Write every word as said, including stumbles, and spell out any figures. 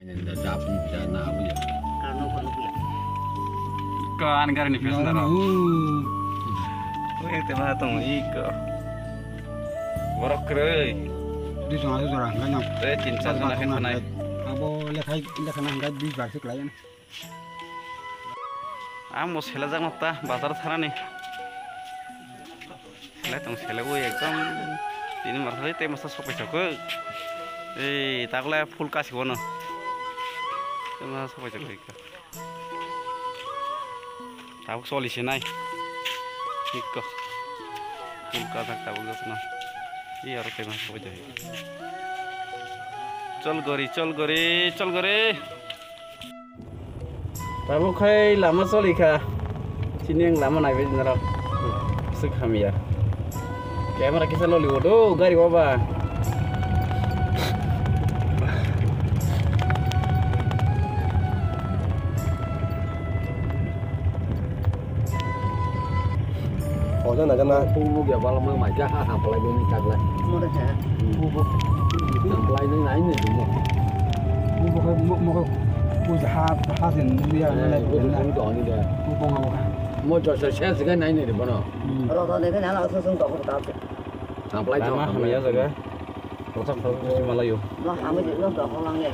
Ka ani gari ni passenger rok. Ui, te ma tong iko. Borok kwrwi. Dui jona, dui jona hwnkhai no. Tei tin char jona khe thangna thangwi. Abo lekhai, lekha na hwnkhai bis bar se kwlai. Ang bo selajakno ta bazar thanani. Selai tong selaiwi ekdom tini marhai tei masa sopai sokoi. Ei takle full kasi bono. Tei masa sopai sokoi. Tabuk soli se nai. Ikko. Full kajak tabuk jasno. Ei aro tei masa sopai sokoi. Chol gori, chol gori, chol gori. Tabuk khai lama choli kha. Chini ang lama naibai norok. Swk hamya. Camera kisa loli o do gari o ba. Oja na gana. Pungmuk ya bala mang mai ka ha ha palai bini kagla. Mo de ha. Mo bo. Palai ni nai ni mo. Mo bo mo mo ko ha ha sin ya na. Ko ni de. Mo bo mo. Mo jo se se ga nai ni de bono. Ro to de na la so sung to ko ta. Palai to. Lama hamya jaga. Rosak rosak malayo. No hamya no to ko lang ya.